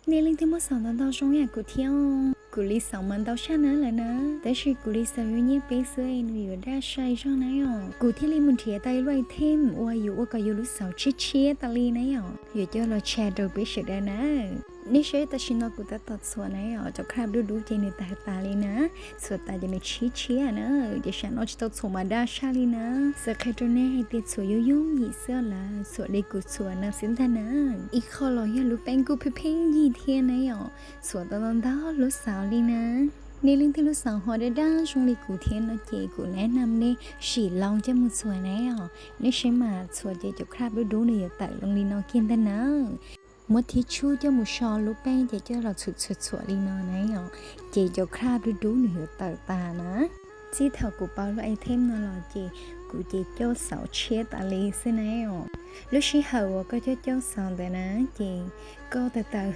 Nej leej twg muab xaus ntau ntau zoo yam kuv thiab. Kuv li xaus mas ntau tshaj na lawm na, tab sis kuv li xaus yuav nyiaj peb xwb nws yuav daj sai zog na os. Kuv thiaj li mus nrhiav tau ib lub item uas yuav ua kom yus lub xaus tshiab tshiab tas li na os, yuav coj los tshaj rau peb sawv daws na. Nej saib tam sim no kuv tab tom txhuam na os, cov crab dub dub ces nws tawg tas li na. Txhuam tas ces nws tshiab tshiab na, ces sam no tsis tau txhuam mas daj sai li na. Xav qhia rau nej hais tias txhuam yooj yooj yim xwb lawm, txhuam li kuv txhuam no xwb ntag na. Ib qho los yog lub peeb kuj pheej pheej yig thiab na os. Txhuam tau ntau ntau lub xaus li na. Nej leej twg lub xaus ho daj daj zoo li kuv thiab no ces kuv nab nam nej sim loo coj mus txhuam na os. Nej saib mas txhuam ces cov crab dub dub nws yuav tawm loo li no kiag ntag na. Muab thib tshuj coj mus so lub peeb ces coj los txhuam txhuam txhuam li no na os, ces cov crab dub dub nws yuav tawm tas na. Txij thaum kuv pauv lub item no los ces kuv ces coj xaus tshiab tas li xwb na os. Lub sij hawm uas koj coj coj xaus ntawd na, ces koj tawm tawm